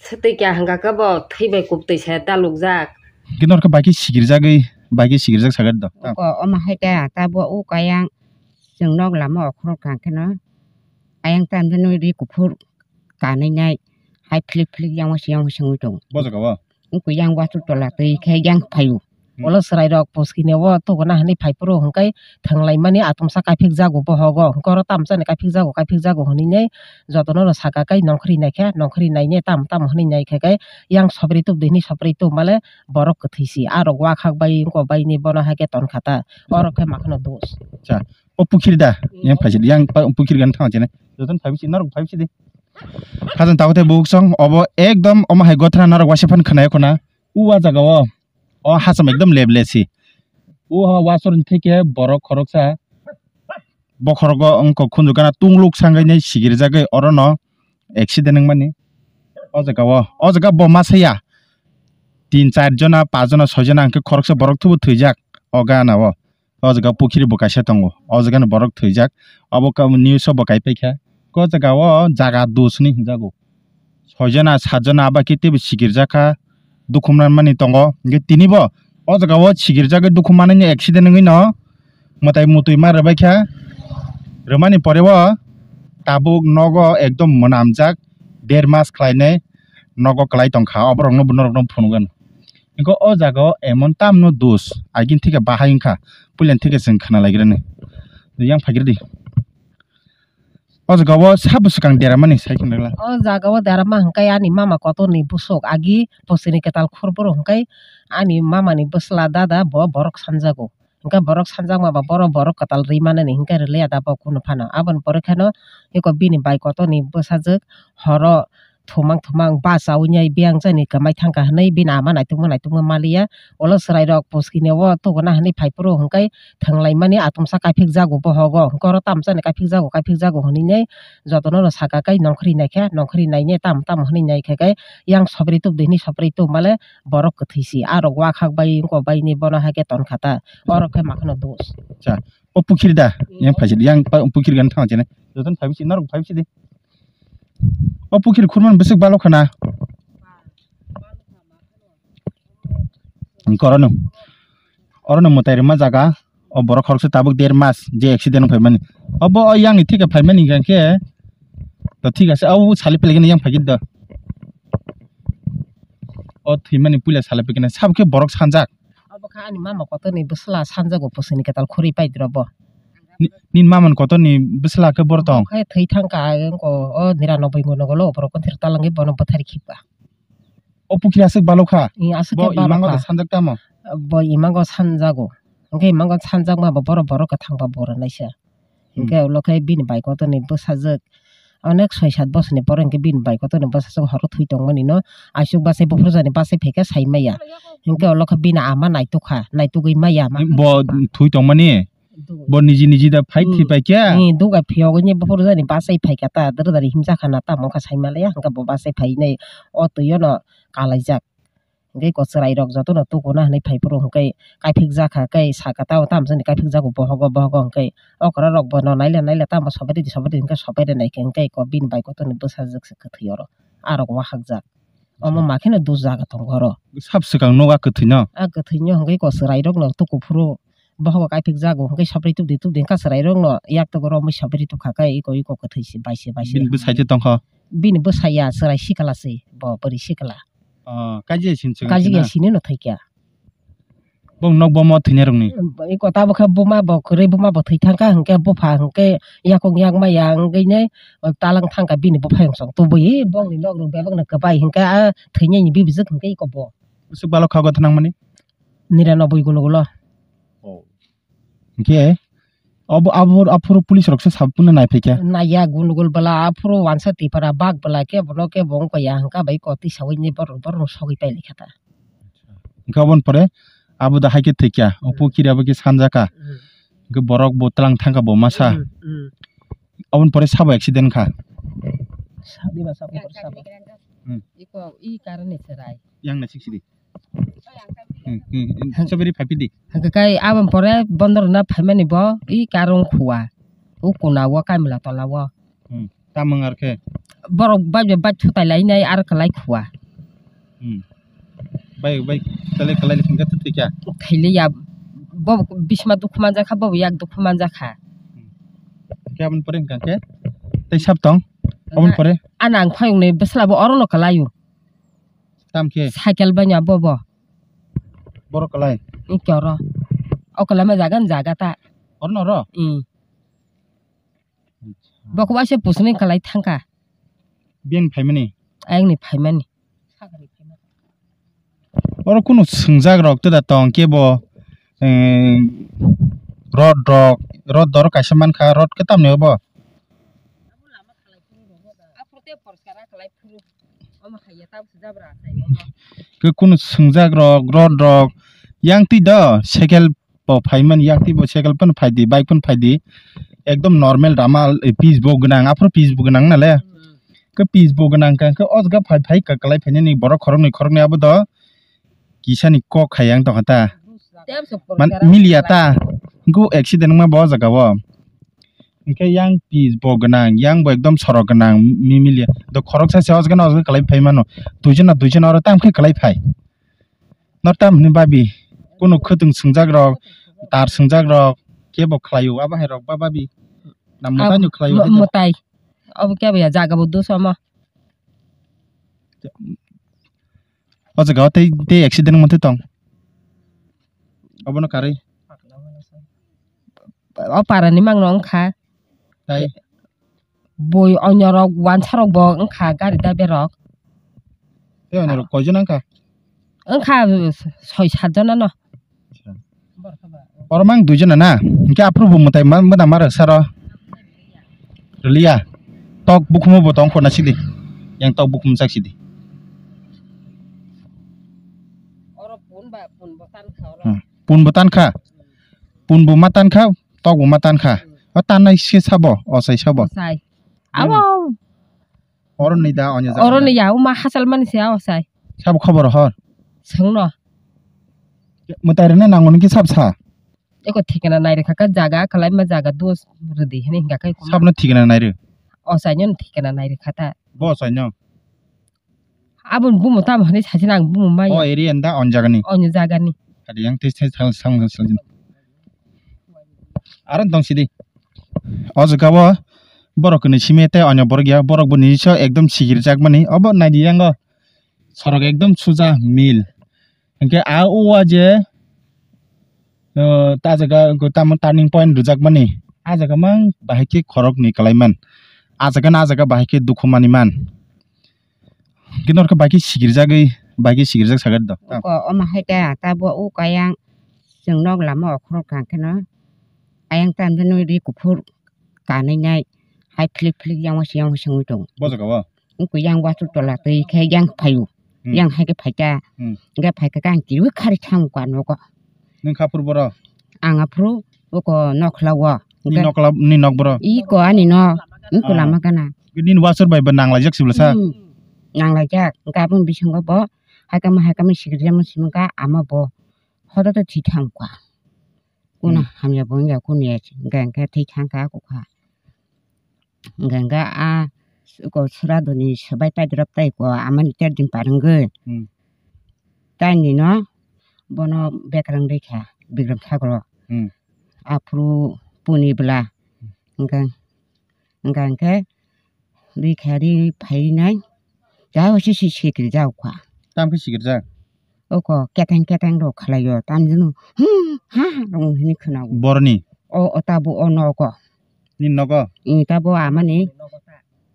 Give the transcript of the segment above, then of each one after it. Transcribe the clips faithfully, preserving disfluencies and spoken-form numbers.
Swtwi kya hwnkha khe bo thwi bai kubtwi se dalukjak. Khe norokhe bai khe sikirjagwi, bai khe sikirjak sakha do. Uko omo hai khe ata bo o kayang chwng nok lama okhorok kha kheno ayang tam phano ri kuphur kanwi nai hai phlik phlik yang wasi yang wasi wngwi tongo. Bo jaga o? Wngkha yang water tola twi khe yang phaio. Hmm. Ulo chwrairok puskini o tubuna hinwi phaiphuru hwnkhe thwnglaimani atomsa kaiphikjago bohogo. Hwnkhe oro tamsani kaiphikjago, kaiphikjago hwnwi nai jotono no saka khe nongkhorwi naikhe, nongkhorwi nainai tamo tamo hwnwi naikhe khe yang sobri tubdi hinwi sobri tubmale borok kwthwi si. Arok wakhak bai wngkok bai hinwi bono hai khe tonkha ta. Orok khe makhano dos. Acha, o pukhiri da? Hmm. Yang phaisidi, yang pa-, pukhiri gani thang chene. Jotono phaibi si, norok phaibi sidi. Khajang tabuk tei bubuk song, obo ekdom omo hai gothra norok waisa phan khwnai khuna. U a jaga o, o hacham ekdom leble si. U ha wasor ni theke borok khoroksa, bokhorogo wngkha khunju gana tungluk sangainai sigirjagwi orono accident wngmani. O jaga o, o jaga bo ma saya tin char jona, pas jona, soi jona hwnkhe khoroksa borok thubu thwijak o gana o. O jaga pukhiri bo kaisa tongo. O jaga ni borok thwijak. Obo ka-, news o bo kai paikha. O jaga o jaga dos hinwi hinjago. Soi jona, sat jona aba khe teibo sikirjak kha. Dukhu manmani tongo. Hwnkhe tini bo o jaga o sikirjagwi dukhu manwi accident wngwi no mwtai mutwi ma rwbaikha. Rwmani pore o tabuk nogo ekdom mwnamjak. Der mas khlainai nogo kwlai tongkha. Oborokno bo norokno phunukgwno. Hwnkhe o jaga o emon tamno dos, agini theke bahai wngkha, puilani theke chwng khna laigrani. Yang phaigridi. O jaga o sabo swkang deramani sai khna rwla. O jaga o derama hwnkhe ani mama kotorni bwswk agi bwswkni kwtal khurborok hwnkhe ani mamani bwsla dada bo borok sanjago. Hwnkhe borok sanjakma ba borok, borok kwtal rwi manani hwnkhe rwliya da bo kunu phano. Aboni pore kheno eko bini bai kotorni bwsajwk horo thumang thumang bachaui nai biyang jani kwmai thangkha hwnwi bini ama naitukma naitukma maliya. Ulo chwrairok puskini o tubuna hwnwi phaiphuru hwnkhe thwnglaimani atomsa kaiphikjago bohogo. Hwnkhe oro tamsani kaiphikjago, kaiphikjago hwnwi nai jotono no saka khe nongkhorwi naikhe, nongkhorwi nainai tamo tamo hwnwi naikhe khe yang sobri tubdi hwnwi sobri tubmale borok kwthwi si. Arok wakhak bai wngkok bai hinwi bono hai khe tonkha ta. Oro khe makhano dos. Acha, o pukhiri da? Yang phaisidi, yang pa-, pukhiri gani thang chene. Jotono phaibi si, norok phaibi sidi. O pukhiri khurmani bwswk balok khana. Hwnkhe orono, orono mwtai rwma jaga. O borok khoroksa tabuk der mas je accident wng phaimani. Obo o yang ni thik khe phaimani hwnkhe to thik ase. O sali pelaikhe yang phaikhe do. O thwimani puila sali phaikhe sabo khe borok sanjak. Obo kha ani mama kotorni bwsla sanjago bwswkni kwtal khurwi paidrobo. Ni, nini mamani kotorni bwsla khe boro tong? Khe thwi thangkha, o niranoboi guna golo borok konthir talangwi bono bwthari khibkha. O pukhiri aswk balok kha? Ee, aswk khe balok kha. Bo imango da sanjak tamo? Bo imango sanjago. Hwnkhe imango sanjakma bo borok, borok kwthang ba bo rwnaisa. Hmm. Hwnkhe ulo khe bini bai kotorni bwsajwk onek soi sat bosorni borok hwnkhe bini bai kotorni bwsajwk horo thwi tongmani no aswk bachai buphuru jani bachai phaikhe sai maya. Hwnkhe ulo khe bini ama naitukha, naitugwi maya. Bo thwi tongmani? Bo niji niji da phai thwi paikha? Ee, duga phiyogwi ni buphuru jani bachai phaikha ta, dwrwdari himjakha na tamo wngkha sai malaya, hwnkhe bo bachai phainai o twi o no kalaijak. Hwnkhe eko chwrairok jotono tubuna hwnwi phaiphuru hwnkhe kaiphikjakha khe saka tamo tamsani kaiphikjago bohogo bohogo hwnkhe okra rokbo no naila naila tamo sobairidi sobairidi hwnkhe sobairinaikhe hwnkhe eko bini bai kotorni bwsajwk se kwthwi oro arok wakhakjak. Omo ma kheno dos jaga tongo oro. Sab swkang nogo a kwthwino? A kwthwino hwnkhe eko chwrairokno tukuphuru bohogo kaiphikjago hwnkhe sobri tubdi tubdi hwnkhe chwrairokno yaktogo romwi sobri tubkha khe eko eko kwthwi se bai se bai se. Bini bwsai tongkha? Bini bwsai ya chwrai sikla se bo bwrwi sikla. Ah, kaji ya sini chwng kaji ya sini no thaikya. Bong nok bomo thwinai rokni. Eko tabukhe buma bo kwrwi buma bo thwi thangkha hwnkhe bupha hwnkhe yakung yakma ya wngwi nai talang thangkha bini bupha yong song tubui bongni nok rok bebak no kwbai hwnkhe a thwinai ni bibijwk hwnkhe eko bo. Bwswk balok kha gotha nangmani? Niranoboi gunu gulo. Oh. Hwnkhe obo abo aphuru police rok se sabo phano naiphai kha. Naiya gundugul bwla aphuru wansa tipra bak bwla khe bono khe bo wngkha ya hwnkha bai koti sawi ni borok borok sogwi pailai kha ta. Hwnkhe oboni pore abo da hai khe thwikha, o pukhiri abo khe sanjaka. Hmm. Hwnkhe borok bo twlang thangkha bo masa. Hmm, hmm. Oboni pore sabo accident kha. Sadi ba sabo pore sabo. Hmm. Iko i karani serai. Yang na sik sidi. Hmm, hmm, hmm. Sabari phaiphidi. Hwnkhe kai aboni pore bondor na phaimani bo i karung khua. O kuna o kamila tola o. Hmm. Tamung ar khe? borok bai bai bai thutai lainai ar kwlai khua. Hmm. Bai bai kwlai kwlai hwnkhe thwi kha. Khaile ya, bo bisma dukhu manjak kha, bo yak dukhu manjak kha. Hmm. Khe aboni pore hwnkha khe tei sab tong? Aboni pore? Ana ang phayung ni bwsla bo oro no kwlai o. Tam khe? Cycle bai nya bo bo. Borok kwlai? Ike oro. O kwlai ma jaga ni jaga ta. Oro no oro? Hmm. Acha. Bo kwbangsa pusni kwlai thangkha. Biyang phaimani? Ayang ni phaimani. Oro kunu swngjak rok tei da tong kebo, eh, rod rok, rod dor kaisa mankha, rod khe tamni obo? Khe kunu swngjak rok, rod rok, yang twi do, cycle bo phaimani, yang twi bo cycle phano phaidi, bike phano phaidi, ekdom normal ramal, eh, pitch bo gwnang, aphuru pitch bo gwnang nale. Khe pitch bo gwnang kha, khe o jaga phai, phai kwklai phainani borok khoroknwi, khoroknwi abo do kisani kok hai yang tongkha ta. Man, miliya ta, khe accident wngma bo o jaga o. Hwnkhe yang pitch bo gwnang, yang bo ekdom sorok gwnang, mi-, miliya. Do khoroksa se o jaga no o jaga kwlai phai mano. Duijon na duijon oro tam khe kwlai phai. Nor tam hwnwi babi? Kunu khwtwng swngjak rok, tar swngjak rok, kebo khlai o, abo hai rok ba babi? Na mwtai no khlai o hai de? Mwtai. Obo kebo ya, jaga bo dos omo. O jaga o tei, tei accident wngma tong? Obono karwi? O para ni mang no wngkha. Tai? Bui onyo rok wansa rok bo wngkha gari dabe rok. Tei onyo rok koijon wngkha? Wngkha soi sat jona no. Oro mang dui jona na? Hingke aphuru bo mwtai ma, mwda ma rwksa ro. Rwliya. Tok bukhumu bo tong khorna sidi. Yang tok bukhumu chak sidi. Oro pun ba, pun bo tan kha oro. Hmm. Pun bo tan kha. Pun bo ma tan kha, tok bo ma tan kha. Hmm. O tan nai se sabo, o sai sabo. O sai. Hmm. Abo. Oro ni da onyo jaga. Oro ni ya, uma hasal mani se o sai. Sabo khobor hor. Sengno. Mwtai rwna nango niki sab sa. Eko thikana nai rwkha kha jaga, kwlaima jaga dos rwdi hwnwi hingka kha. Sabno thikana nai rw? O saino thikana nai rwkha ta. Bo saino? Aboni bumo tamo hwnwi saisana ang bumo maya. O area nda on jagani? Onyo jagani. Adi yang tis tis thang sang sang sang. Aro tong sidi. O jaga o borok ni simi tei onyo borok ya, borok bo ni so ekdom sigir jak mani. Obo naidi yango. Sorok ekdom suja mil. Hingke a o a je, o, ta jaga tamo turning point rwjakmani, a jaga mang bahai khe khoroknwi kwlaiman, a jaga no a jaga bahai khe dukhu maniman. Hingke norokhe bahai khe sigirjagwi, bahai khe sigirjak sagar do. Oko omo hai ta, tabo o kayang chwng nok lama okhorok kha kheno, ayang tamjani ri kuphur kanwi nai, hai philik philik yang wasi yang wasi wngwi tongo. Bo jaga o? Wngkha yang wasu tola twi khe yang phaio. Hmm. Yang hai khe phaikha. Hmm. Hingkhe phaikha khe ang kiui khari thang kha nogo. Nwng kha phuru boro? Ang aphuru oko nokhla o. Ni hingkhe nokla, ni nok boro? Iko ani no. Wngkha lama gana. Nini wasur bai bo nanglaijak sibla sa? Hmm. Nanglaijak. Hingkhe aboni bisingo bo haikama haikama sikirjamo simi kha ama bo hodo to thwi thang kha. Kuna hamya bo wngya kunu ya hingkhe thwi thang kha kukha. Hingkhe hingkhe a eko sura doni swbai paidrop tai eko amani ter din par wngwi. Hmm. Taini no bono bekrang rikha Bikram Thakur. Hmm. Aphuru puni bwla. Hingkhe, hingkhe, hingkhe rikha ri phainai. Jao se si sikiri jao kha. Tam khe sikiri jak? Oko keteng keteng rok khalai o, tamjino, hmm, ha, ha, rong hini khwnago. Boroni? O, o tabo o nogo. Ni nogo? I tabo amani,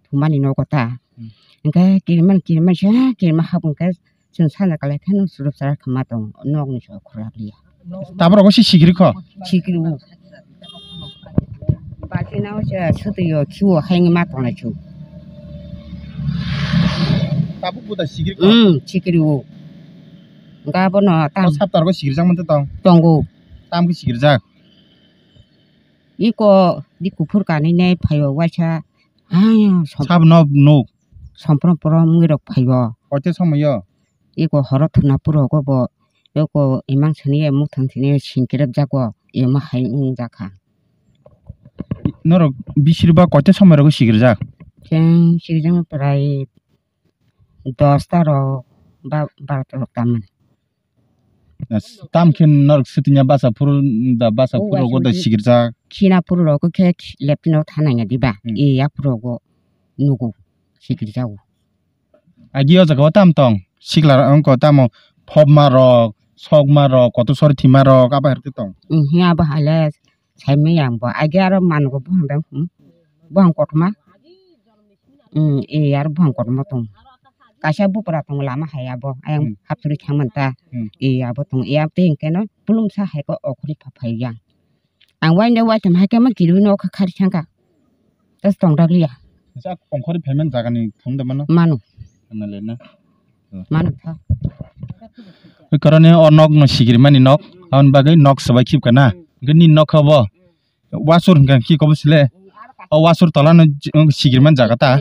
thumani nogo ta. Hmm. Hingke kiriman, kiriman se, ha, kirima habung khe, chwng sana kalai khe, nung surup sarak khama tong, nog ni so khura liya. Tabuk rok se sikiri kho? Sikiri o. Bati nao se, sutu yo, kiwo, haini ma tong lai chu. Tabuk buda sikiri kho? Hmm, sikiri o. Hingke abono tam. O sab targo sigirijak mantwi tong? Tongo. Tam khe sigirijak? Iko di kuphur kanwi nai phaio waisa. Hai, som- Sab no nuk? Somprom prom wngwi rok phaio. Koite somoyo? Iko horo thuna puro go bo. Iko imang sini muthang sini singkirap jago. Ima hai wng jakha. Norok bisir ba koite somoi rogo sigirijak? Chwng sikirjakma prai dosta rok ba barota rok tamani. Tam khe norok swtwngya basa phuru da basa phuru rogo da sikirjak. Khina phuru rogo khe leptino thanangya diba? Hmm. E ya phuru rogo nugo sikirjago. Agi o jaga o tam tong sikla wngkho tamo phobma rok sokma rok kotor sori thwima rok abo hai khe tong. Abo hai le saimanya ang bo agi aro manugo buphang dang hmm buphang kotorma. Hmm, e aro buphang kotorma tong kaisa bupra tong lama hai abo ayang hapsuri thangmani ta. Hmm. E abo tong e abo tei hwnkhe no pulumsa hai khe okhorwi pha phai yang. Ang wainda waitham hai khe ma kirwi no kha khari thangkha. Tas tong dak liya. Sa kongkhori phaimani jagani phone da mano? Mano. Ano le na. Mano tha. Oi koroni o nok no sigiri mani nok. Aboni bagwi nok swbai khibka na. Hwnkhe ni nok kha bo. Wasur hwnkha khe kobo sile. O wasur tola no sigiri mani jaga ta.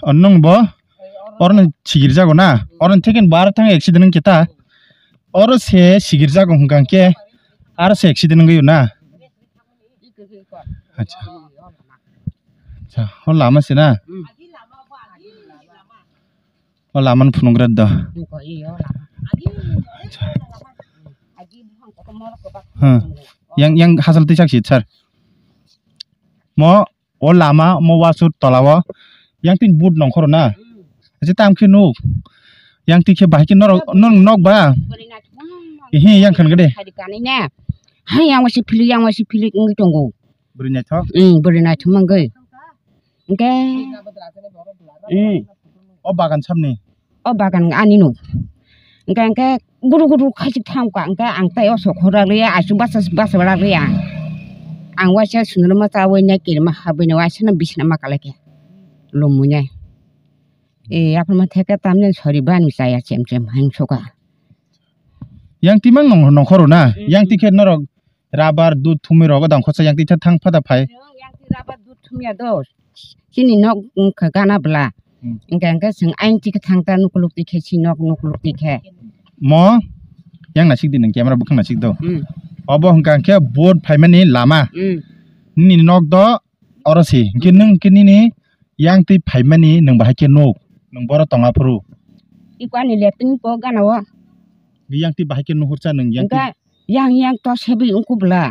Ono nwng bo oro no sigirjago na, oro ni theke bo aro thang accident wngkhe ta, oro se sigirjago hwnkha hwnkhe aro se accident wngwi na. Acha, acha, o lama se na, o lama no phunukgra do. Acha. Yang, yang hasal twi sak si sir. Mo O lama mo wasur tola o yang tin but nongkhoro na. Acha tam khe nuk. Yang ti khe bahai khe norok nok ba. Ehe yang khan gede. Hai yang wasi phili yang wasi phili wngwi tongo. Bwrwi naithok. Hmm, bwrwi naithok mangwi. Hwnkhe hmm. O bagan samni. O bagan ani nuk. Hwnkhe hwnkhe guru guru khaisik thangkha hwnkhe ang tei o sok hor ragli ya asuk basa basa ragli ya. Ang waisa sunrwma chawi nai kirima habwi nai waisa no bisna ma kalai khe. Lomwi nai. E yapharma theke tamni sori bani chaya chem chem hang soka. Yang timang nong nongkhoro na. Hmm. Yang tikhe norok Rabar dud thumwi rogo dang khosa yang twi thang phada phai. Yang twi rabar dud thumya do. Chini nok wngkha gana bwla. Hmm. Hwnkhe hwnkhe chwng ayang twi khe thang ta nukuluk twi khe si nok nukuluk twi khe. Mo yang nasik di nwng camera bwkhang nasik do. Hmm. Obo hwnkha hwnkhe boat phaimani lama. Hmm. Nini nok do oro si. Hwnkhe nwng hwnkhe nini yang twi phaimani nwng bahai khe nuk. Nwng boro tonga phuru. Iko ani leptini po gana o. Yang twi bahai khe nuhur cha nwng yang twi. Hwnkhe yang yang to sebi wngkha bwla.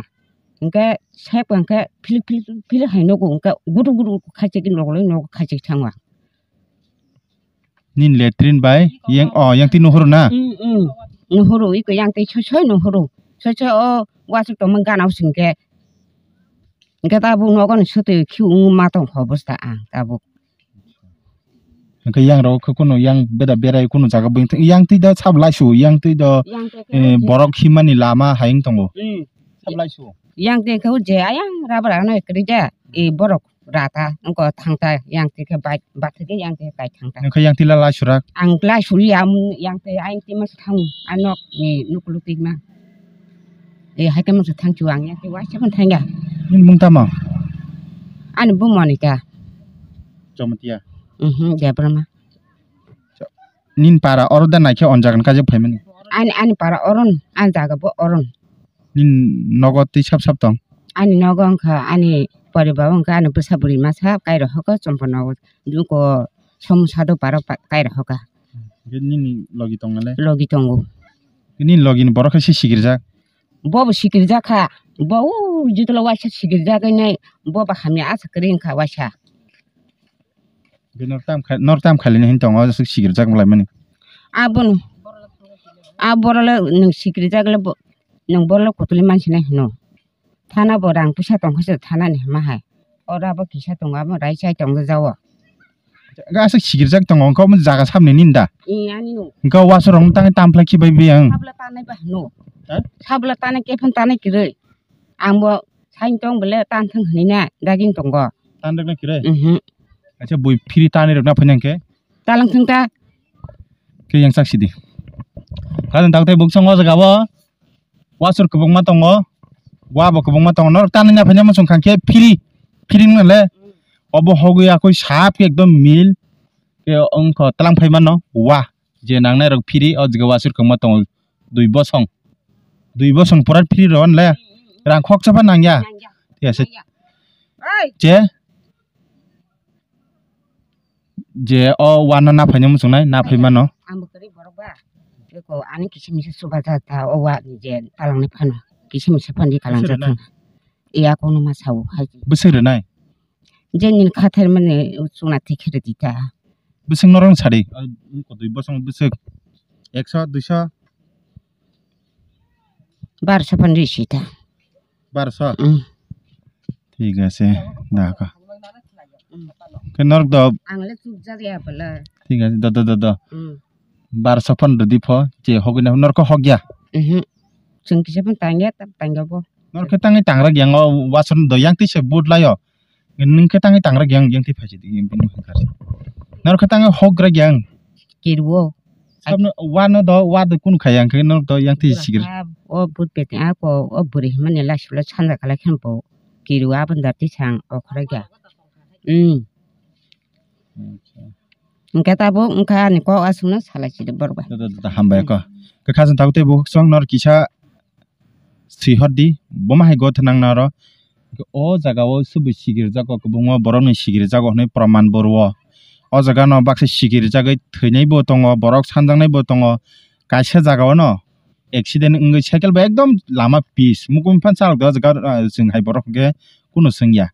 Hwnkhe sep hwnkhe philik philik philik hai nogo hwnkhe gudu gudu khaisik nogo loi nogo khaisik thangma. Nini latrine bai yang o yang twi nuhuru na? Mm, mm. Nuhuru iko yang twi soi soi nuhuru. Soi soi o wasuk tongma gana o singkhe. Hwnkhe tabuk nogo ni sotwi khiu wngma tong kho bwsta ang tabuk. Hwnkhe yang rok khe kunu yang beda berai kunu jaga bwing yang twi da sab laisu yang twi do. Yang twi khe eh, je borok himani lama hai wng tongo. Hmm. Sab laisu. Yang twi khe je ayang rubber ano kwrwi ja. Eh, borok rata wngko thangta yang twi khe bike bathai khe yang twi kai thangta. Hwnkhe yang twi la laisu rak. Ang laisu ya yang twi ayang twi mas thang anok ni nukuluk twi ma. Eh, hai khe masa thang chu ang ya, waisa phano thang ya. Nini mung tamo? Ani bumung Monika. Chomatiya? Mhm, Debbarma. Nini para oro da naikhe on jagan kajak phaimani? Ani, ani para oron, ani jaga bo oron. Nini nogo twi sap sap tong? Ani nogo wngkha, ani poribar wngkha, ani bwsa bwrwi masa kairo hoko chompo nogo. Duko somo sado paro pa-, kairo hoka. Hwnkhe nini logi tong nale? Logi tongo. Nini logi ni borok khe se sikirjak? Bo bo sikirjak kha. Bo o jutula waisa sikirjak nai. Bo bo hamya asa kwrwi wngkha waisa. Hwnkhe nor tam khai, nor tam khailini hin tongo aswk sikirjak malaimani? Abono. A borok le nwng sikirjak le bo, nwng borok le kotoli mansinai hino. Thana bo rang puisa tongkha se thana ni hima hai. Oro abo kisa tongo, abo rai chai tongo jao. Ga aswk sikirjak tongo, wngkha omo jaga sabni nini da? Ee, ani no. Wngkha wasuk rok tangwi tam phlai khibai bi ang. Sabla tanai ba hino. Ha? Sabla tanai kephang tanai kwrwi. Ang bo sain tong bole tan thang hwnwi na daging tongo. Tan rwkna kwrwi? Mhm. Acha bui phiri tanwi rwkna phai nang khe? Talang thung ta. Khe yang sak sidi. Khajang tak tei bukchang o jaga o. Wasur kwbangma tongo, wa bo kwbangma tongo. Norok tanwi naphai nai muchung kha khe phiri, phiri wngna le obo hogwi yakui sap khe ekdom mil khe wngkha twlang phai mano wa je nangnai rok phiri o jaga wasur kwbangma tongo dui bosong, dui bosong pura phiri rw le. Rang khoksa pha nangya. Nangya. Thik ase. Nangya. Oi. Je? Je o wano naphai no muchungnai, naphai mano. Ang bo kwrwi borok ba. Eko ani kisa misa chubajatta o wa ni je kalang ni phano. Kisa misa phano di kalang jat thang. Iya kono ma sao hai. Bwswk rwnai? Je nini khathar mani chuna thik khe rwdi ta. Bwswk norok sadi. Kodui bosong bwswk ekso, duiso. Barso phan risi ta. Barso? Mm. Thik ase, da ka. Mm. Khe norok do. Ang le chukjak ya bwla. Thik ase, do, do, do, do. Mm. Barso phan rwdi pho, je hogwi na norok hok ya. Mhm. Chwng kisa phan tang ya, tam tang ya bo. Norok khe tangwi tang rak yang o, wason do yang twi se but lai o. Nwng khe tangwi tang rak yang, yang twi phai si di, bini hwnkha se. Norok khe tangwi hok rak yang. Kiruo. Sabno wano do, wa do kunu kha yang khe norok do yang twi sigir. O but bete a ko, o bwrwi hwnmani laisulo sanja kalai khe bo kiruo aboni dar twi sang okhorok ya. Hmm. Acha. Hwnkhe tabuk wngkha ani kok aswkno salai sidi borok bai. Da, da, da, hambai ko. Khe khajang tabuk tei bukhuk song norok kisa Swi hor di, bo ma hai gothe nang naro. O jaga o subui sigir jago, kwbangma borok ni sigir jago hinui proman bo rwo. O jaga no baksa sigir jagwi thwinai bo tongo, borok sanjaknai bo tongo. Kaisa jaga o no accident wngwi cycle bai ekdom lama pis, mukung phan chalok o jaga, ah, chwng hai borok hwnkhe kunu swngya.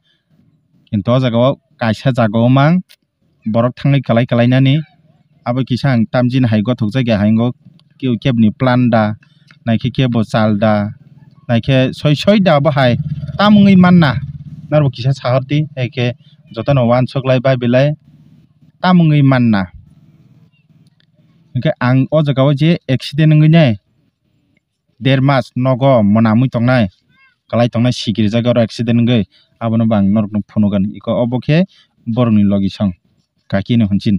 Kintu o jaga o kaisa jaga o mang borok thangwi kwlai kwlai nani. Abo kisa ang tamjin hai gothok jagya hai wngkhe kebo keboni plan da, naikhe kebo chal da, naikhe soi soi da abo hai tam wngwi manna. Norbo kisa sahor di, hai khe jotono uansuk lai bai belai tam wngwi manna. Hinkhe ang o jaga o je accident wngwi nai, der mas nogo mwnamwi tongnai, kwlai tongnai, sikiri jaga oro accident wngwi, abono bo ang norokno phunukgani. Iko obo khe borokni logi song, kaki no hwnsin.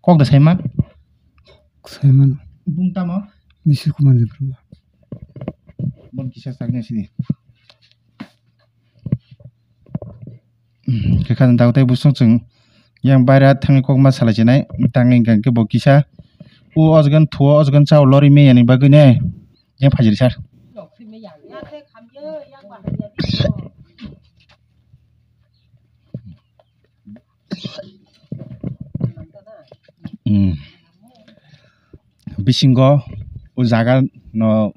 Kok da saima? Saimano. Bung tamo? Bisi Kumar Debbarma. Bon kisa sakni sidi. Khe khajang tabuk tei busong chwng yang baira thangwi kokma salai chinai, tangwi hwnkha khe bo kisa o ojagani thuo, ojagani chao lori meyani bagwi ne yang phajiri sar. Hmm. Bisingo o jaga no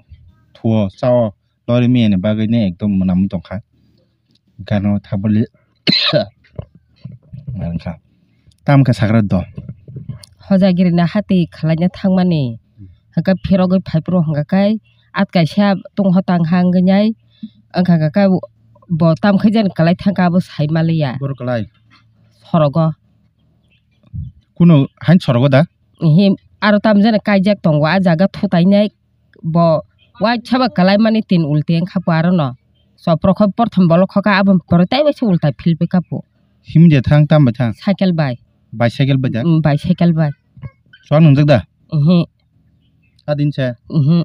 thuo chao lori meyani bagwi ne ekdom mwnamwi tongkha. Gana thabole mankha. Tamkha sagra do. Hojagirina hati khwlaina thangmani. Hwnkhe phirogwi phaiphuru hwnkha khe at kaisa tongho tangha wngwi nai. Wngkha khe bo tamkhe jen kwlai thangkha abo sai maliya. Boro kwlai? Sorogo. Kuno hain sorogo da? Ehe, aro tamjani kaijak tongo, a jaga thutai nai bo waisa ba kwlai mani tin ulti wngkha po aro no. Chopro kho prothom bolok kho kha, aboni pore tei waisa ulta philphi kha po. Himdi thang tam bai thang? Cycle bai. Bicycle bai da? Mm, bicycle bai. Chuak nungjak da? Ehe. Adin se? Ehe.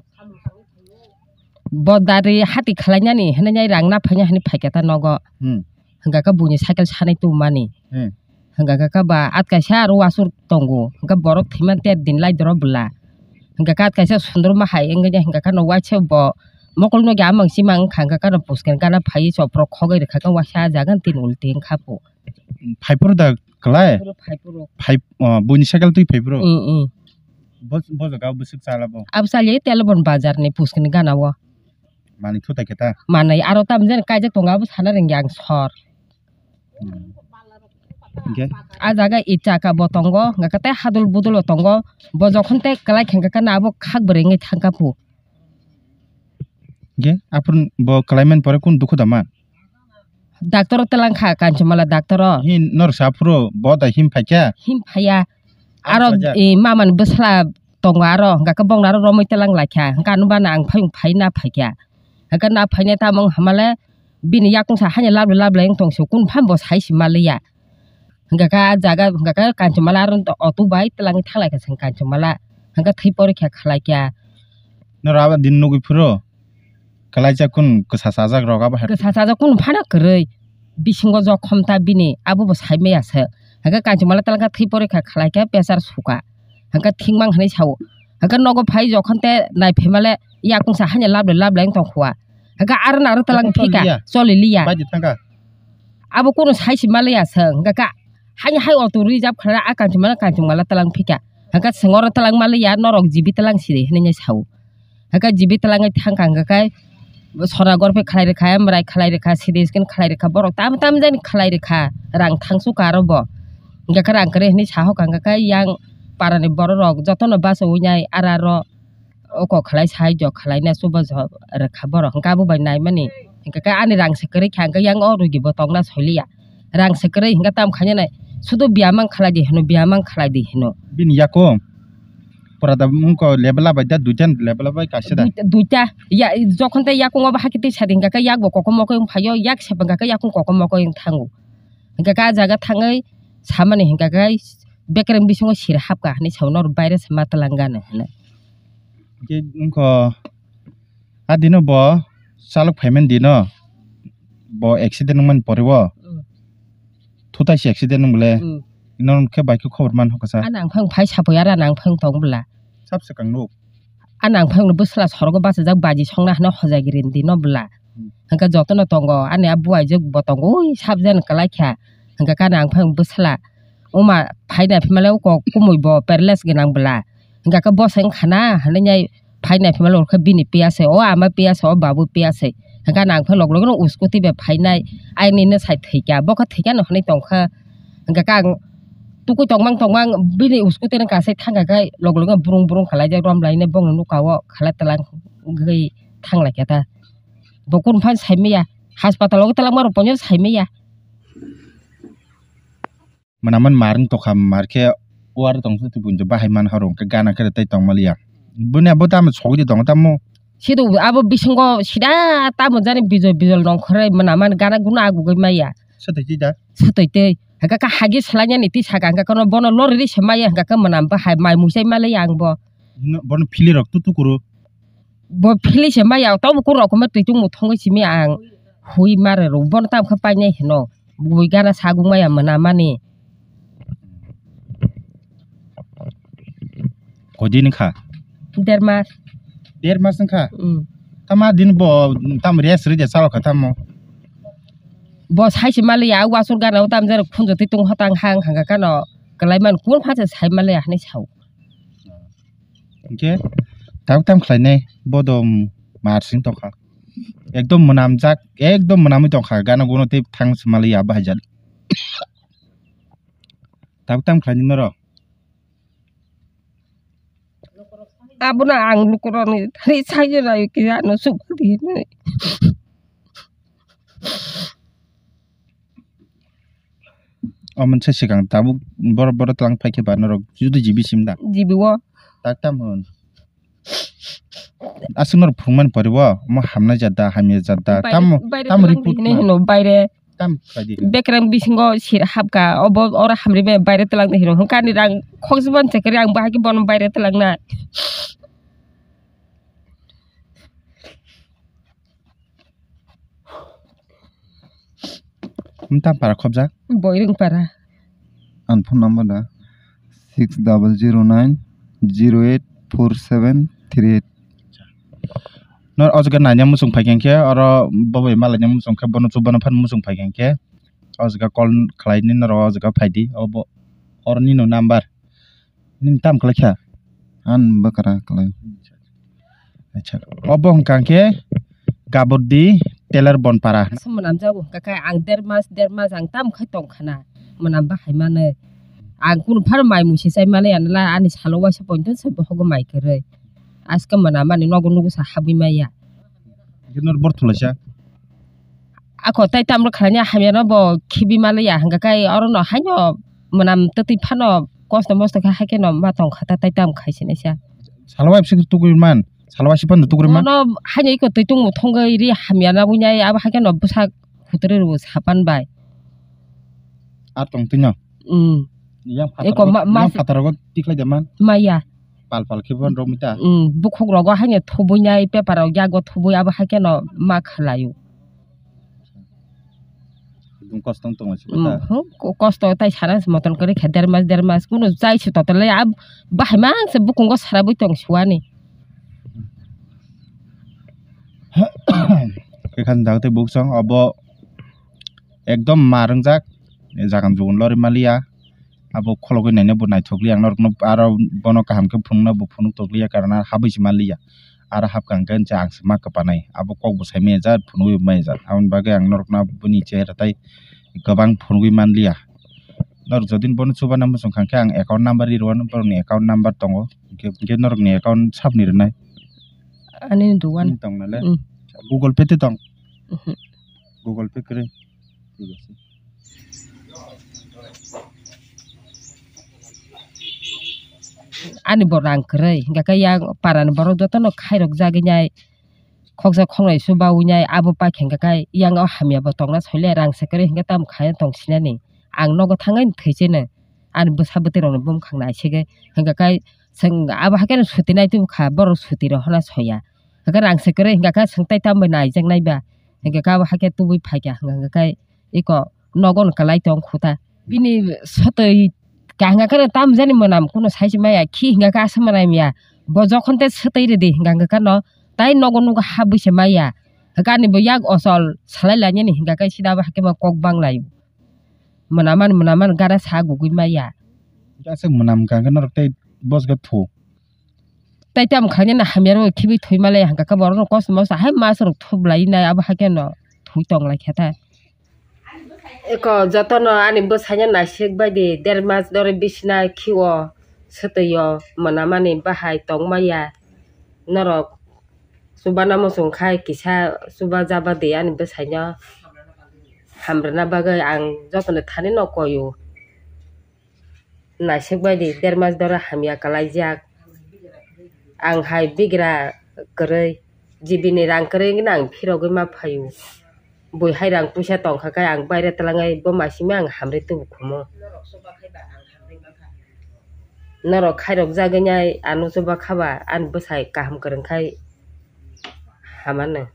Bo dari hati khwlainani hinwi rang na phaina hinwi phaikha ta nogo. Hmm. Hwnkha khe buini cycle sanai tubumani. Hmm. Hwnkha khe ba at kaisa aro wasur tongo. Hwnkha borok thwimani ter din lai doro bwla. Hwnkha khe at kaisa sundurma hai wngwi hwnkha khe no waisa bo mokol no ya mang si mang wngkha, hwnkha khe no puskang gana phaiwi chopro khogwi rwkha khe waisa ah jaga tin ulti wngkha po. Phaiphuru da kwlai? Phaiphuru, phaiphuru. Phai-, o, buini cycle twi phaiphuru? Mm, mm. Bo, bo jaga bwswk chala bo? Abo chali tei Telbon bazar ni puskang gana o. Manwi thutai khe ta? Manwi aro tamjani kaijak tongo abo sana rwngya ang sor. Hmm. Hwnkhe? A jaga i chaka bo tongo, hwnkha khe tei hadul budul bo tongo. Bo jokhon tei kwlai khe hwnkha khe no abo khak bwrwi wngwi thangkha phu. Hwnkhe aphuru bo kwlaimani pore kunu dukhu da man? Doctor o twlang kha, Kanchumala doctor o. Hin norok sa phuru bo da him phaikha? Him phaiya. Aro, eh, mamani bwsla tongo aro, hwnkha khe bongni aro romwi twlang laikha. Hwnkha ano bana ang phai phai na phaikha. Hwnkha na phainai tamo wng hamale bini yakung sa haino lablai lablai wng tong se, kunu phan bo sai se maliya. Hwnkha khe ah jaga, hwnkha khe Kanchumala aro auto bai twlangwi thang laikha chwng Kanchumala. Hwnkha thwi porikha khlaikha. Norok abo din nugwi phuru? Kwlaijak kunu kwsa chajak rok abo hai. Kwsa chajak kunu phano kwrwi. Bisingo jokhom ta bini, abo bo sai maya se. Hwnkhe Kanchumala twlangkha thwi porikha khlaikha pressure suka. Hwnkhe thwimang hinwi sao. Hwnkhe nogo phai jokhon tei nai phaimale yakung sa haino lablai lablai wng tongkha. Haka aro na aro talang Haka phika, choli liya. Choli liya. Bai di thangka. Abo kono sai si maliya seng, haka hai hai auto reserve khala a kanchung mala kanchung mala talang phika. Haka seng oro talang maliya norok jibi talang siri hinui sao. Haka jibi talang thangka haka kai sona gorpe khalai rikha, emrai khalai rikha, siri skin khalai rikha, borok tam tam jani khalai rikha, rang thangsu karo bo. Haka rang kare hinui saho haka kai yang parani borok rok jotono baso winai ara ro. Oko khalai sahai jok khalai na chuba jok rwkha borok hwnkhe abo bai naimani hwnkhe khe ani rang se kwrwi kha hwnkhe yang o rugi bo tongna soliya rang se kwrwi hwnkhe tamo khaina nai sudo biyamang khalai di hino biyamang khalai di hino. Bini yakung pura da wngkha lebla bai da duitan lebla bai kaisa da. Duita, duita ya jokhon tei yakung obo hakhe twi sadi hwnkhe khe yak bo kokomokoi wng phaio yak se hwnkhe khe yakung kokomokoi wng thango hwnkhe khe ah jaga thangwi samani hwnkhe khe bekereng bisingo sir hapkha hinwi sao norok baire se ma twlang gana hinwi. Hwnkhe wngkha, ah, dino bo chalok phaimani dino bo accident wngmani pore o. Mm. Thutai se accident wng bole. Mm. Ino khe bai khe khobor man hokha sa. Ana ang phang phai sapoi ara nang phang tong bwla. Sab swkang nuk. Ana ang phang bwsla sorogo bachajak baji songna hano hojagiri dino bwla. Hmm. Hwnkhe jotono tongo, ani a buaijwk bo tongo, ui, sabjani kwlai kha. Hwnkhe khe ani ang phai bwsla, oma phaina phimale o kok kumui bo paralysis gwnang bwla. Hwnkhe khe bwsai wngkha na, hinui phai naiphi malo khe bini piya se, o ama piya se, o babu piya se. Hwnkhe nang khe log log no scooty bai phainai, ayang nini sai thwikha, bo khe thwikha no hinui tongkha. Hwnkhe khe ang tukui tongmang tongmang bini scooty no kasai thangkha khe log log no brung brung khlaijak romlainai bongni nuka o khalai twlang wngwi thanglaikha ta. Bo kunu phano saimanya, haspatal o twlangma rok pono saimanya. Manaman marwng tokha, mar khe uar tong se tubun je bahai man harung khe gana khe tei tong maliya. Buni abo tamo sogwi tong tamo. Sido abo bisingo sida tamo jani bijol bijol nongkhoroi manaman gana guna agugwi maya. Swtwi twi da. Swtwi twi. Haka ka hagi salanya ni twi saka haka kono bono lori ri se maya haka ka manam bahai mai musai malai ang bo. Bono phili rok tu tukuru. Bo phili se maya tobo kuro koma twi tungmo thongwi simi ang. Hui mare rok bono tam kha painai hino. Bui gana saguk maya mwnamani. Koi din kha? Der mas. Der mas wngkha? Mm. Tama din bo tam rest ride salokha tamo? Bo saisi maliya wasur gana o tam jani khunju twi tung hotang hang hanga kano kwlai man kun pha se sai maliya hinui sao. Hingke tabuk tam khlainai bodom marsing tongkha. Ekdom mwnamjak, ekdom mwnamwi tongkha. Gana guno tei thang se maliya bahai jani. Tabuk tam khlainai norok. Abono ang lukurokni thani sayo rayo kisa ano sukmani hinui. Omo se swkang tabuk boro boro twlang paikhe ba norok judu jibi sim da? Jibi o. Tak tamo hwn. Aswk norok phunukmani pore bo omo hamnai jat da hamya jat da? Baire, tamo baire tamo twlang report di hinui ma? Hino baire. Tam khlai di hwn. Bekereng bisingo sir hapka obo oro hamri bai baire twlang di hino hwnkhe ani rang khokjagmani chakri ang bahai khe bono baire twlang na. Wng tam para khobjak? Boirung para. Ang phone number da six double zero nine zero eight four seven three eight. Nor o jaga naina muchung phaikha khe oro bobai malaina muchung khe bono chubaino phano muchung phaikha khe o jaga call khlaini norok o jaga phaidi obo oro nini number. Nini tam kwlai kha? Ang bwkra kwlai. Acha. Obo hwnkha khe Gabordi Tailor Bonpara. Asa mwnam jago hwnkha khe ang der mas, der mas ang tam khai tong khana. Mwnam bahai mano. Ang kunu phano mai musi chai mano ya nala ani salo waisa poito se bohogo mai kwrwi. Aske mwnam ani nogo nugo sa habwi maya. Hwnkhe nor bor thulaisa? Ako tai tamrok khlaina hamyano bo khibi maliya hwnkha khe orono haino mwnam twtwi phano kosto mosto khe haikhe no ma tongkha ta tai tam khaisinaisa. Salwai bwswk tukui man, salwai si phano tukui man. Ono haino iko twi tongmo thongwi ri hamyana buinai abo haikhe no bwsa khutrwi rwo sapan bai. Ar tong twino? Mm. Yang eko phataro, ma, ma, yang phataro go tikhlai de man? Maya. Pal pal khe bo romwi ta? Mm, bukhuk rogo haino thubui nai, paper rok yago thubui, abo hai kheno ma khlai o. Bung kosto wng tongma se kota? Mm, hum, ko-, kosto tai sana se moton kwrwi kha, der mas, der mas, kunu chai se total le, ab-, bahai mang se bukungo sarabui tong suani. Khe khan jaga tei buksong abo ekdom ma rwngjak, jagan jugun lori maliya. Abo khologwi naina bo naithokliya, ang norokno aro bono kaham khe phunukna bo phunuk tokliya, karana habwi se manliya. Aro hapkha hwnkhe ang se ma kwpanai, abo kok bo sai maya jat, phunugwi maya jat. Aboni bagwi ang norokno bini chehera tai kwbang phunugwi manliya. Norok jodi bono chubana muchung kha khe ang account number ri rwano, borokni account number tongo, hwnkhe, hwnkhe norokni account sabni rwnai. Ani dogan. Ani tong nale? Mm. Google Pay te tong? Mhm. Google Pay kwrwi. Thik ache. Ani bo rang kwrwi, hwnkhe yang parani borok jotono khairok jagwi nai. Khoksa khoknai chubawi nai abo paikha hwnkhe yang o hamya bo tongna soile rang se kwrwi hwnkhe tamo khaina tong sinani. Ang nogo thangwi thwichino ani bwsa bwtwi rokni bumkhang naisingwi hwnkhe chwng abo haikhe suti nai tubukha borok suti rok hwnna soya. Hwnkhe rang se kwrwi hwnkhe chwng tai tamo bai naijak nai ba hwnkhe abo haikhe tubui phaikha hwnkhe iko nogo no kwlai tong khuta. Bini sotoi kaham khe tamjani mwnam kuno sai se maya, khi hingka khe aswk mwnam ya. Bo jokhon tei swtwi rwdi hingka hingka khe no tai nogo nogo habwi se maya. Hwnkhe ani bo yak ochol salai lainani hingka khe sida bo hakhe bo kok bang lai. Mwnamani mwnamani gara sa gugui maya. Aswk mwnam hingka khe norok tei bosgo thu. Tai tamo khaina na hamya rok khibi thwi male hangka khe borok rok kosom moso hai mas rok thup lai nai abo hakhe no thwi tong lai khe ta. Eko jotono ani bwsaino naisik bai di, der mas dori bisina khiwo swtwi o mwnamani bahai tong maya. Norok chubana muchung khai kisa chuba jaba di ani bwsaino hamrwna bagwi ang jotono thani no koyo. Naisik bai di, der mas dora hamya kwlaijak. Ang hai bigra kwrwi, G B ni rang kwrwi wngkhe ang phirogwi ma phaio. Bui hai rang puisa tongkha khe ang baire twlangwi bo masima ang hamri tubu khumo. Norok khairok jagwi nai ano chuba kha ba ani bwsai kaham kwrwng khai hamano.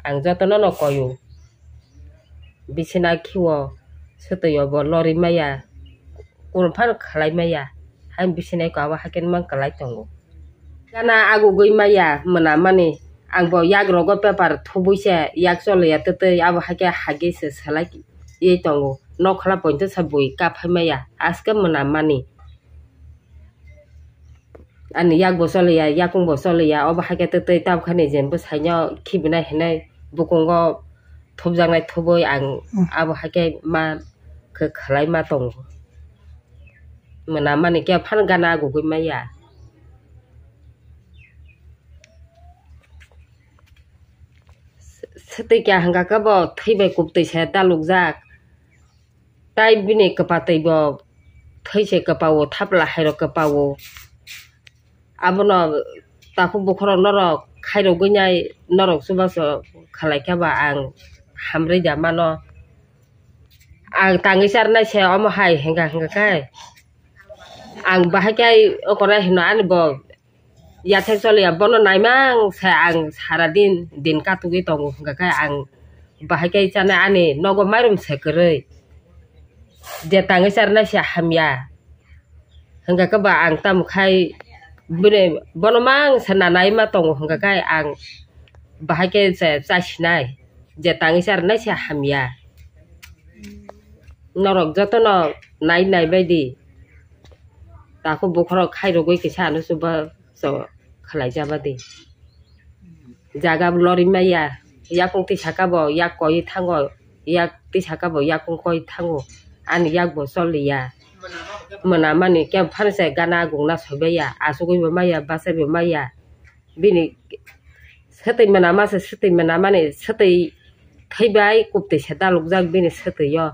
Ang jotono no koyo. Bisina khiwo swtwi o bo lori maya, kunu phano khlai maya, hai bisina eko abo hakhe man kwlai tongo. Gana agugwi maya mwnamani, ang bo yak rogo paper thubui se yak choliya twtwi abo hakhe hagwi se salai ye tongo. Nokhla poito sa bui kaphai maya, aske mwnamani. Ani yak bo choliya, yakung bo choliya, obo hakhe twtwi tabkhani je bwsaino khibinai hinwi bukungo thupjaknai thubui ang abo hakhe ma khe khlai ma tongo. Mwnamani khe phano gana agugwi maya. Swtwi kya hwnkha khe bo thwi bai kubtwi se dalukjak. Tai bini kwpatwi bo thwi se kwpao, thapla hai rok kwpao. Abono takhuk bukhurok norok khairogwi nai norok chubachu khlai khe ba ang hamrwi da mano. Ang tangwi charnai se omo hai hwnkha hwnkha khe ang bahai khe oko nai hino ani bo yathek choliya bono naimang se ang sara din din katugwi tongo hwnkha khe ang bahai khe chanai ani nogo mairum se kwrwi je tangwi charnai se hamya hwnkha khe ba ang tamo khai bini bono mang se nanai ma tongo hwnkha khe ang bahai khe se chasinai je tangwi charnai se hamya norok jotono nai nai bai di. Takhuk bukhurok khairogwi kisa ano chuba so khlai jaba di. Jaga lori maya, yakung tisa kabo yak koi thango, yak tisa kabo yakung koi thango. Ani yak bo choliya. Mwnamani khe phano se gana gungna soibaiya, achugwi bo maya, bachai bo maya. Bini swtwi mwnama se swtwi mwnamani swtwi thwibai kubtwi se dalukjak bini swtwi o.